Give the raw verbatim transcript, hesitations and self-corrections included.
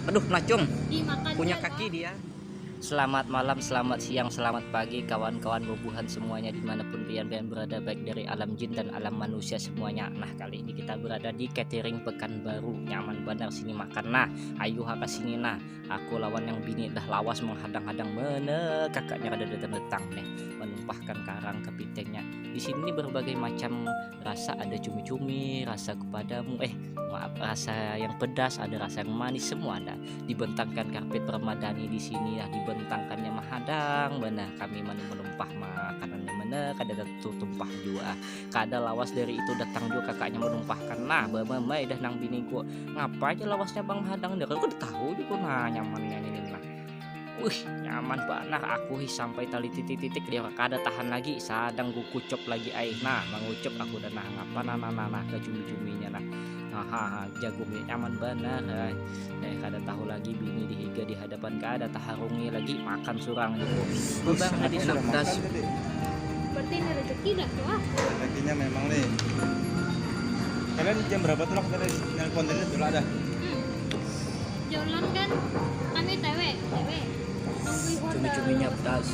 Aduh, nacung. Dimakan punya kaki dia. Selamat malam, selamat siang, selamat pagi, kawan-kawan bubuhan semuanya, dimanapun pian pian berada, baik dari alam jin dan alam manusia semuanya. Nah, kali ini kita berada di catering Pekanbaru. Nyaman banar sini makan. Nah, ayu ha ka sini nah. Aku lawan yang bini dah lawas menghadang-hadang, mana kakaknya kada datang-datang nih, menumpahkan karang ke pitengnya. Di sini berbagai macam rasa, ada cumi-cumi, rasa kepadamu, eh, maaf, rasa yang pedas, ada rasa yang manis, semua ada. Dibentangkan karpet permadani di sini ya, dibentangkannya mahadang banar kami manu menumpah makanannya, mana kada tumpah jua. Kada lawas dari itu datang jua kakaknya menumpahkan. Nah, bamamai dah nang biniku. Ngapa aja lawasnya bang hadang nih? Aku kada tahu juga nah nyamannya ini nah. Wih, nyaman banar aku hi sampai tali titik-titik dia kada tahan lagi, sadang ku kucup lagi ai. Nah, mangucup aku dah nah, ngapa nah nah nah, nah ke cumi-cuminya nah. Nah, ha, ha, jagumnya nyaman banar ai. Eh, kada tahu lagi bini di higa di hadapan kada taharungi lagi, makan surang gitu. Bang, ada di naftas. Berarti ini rezeki dah tuh ah. Rezekinya memang nih. Kalian jam berapa tuh waktu dari nelpon tadi tuh ada? Hmm. Jalan kan kami T W, T W. Nunggu Honda. Cumi-cuminya pedas.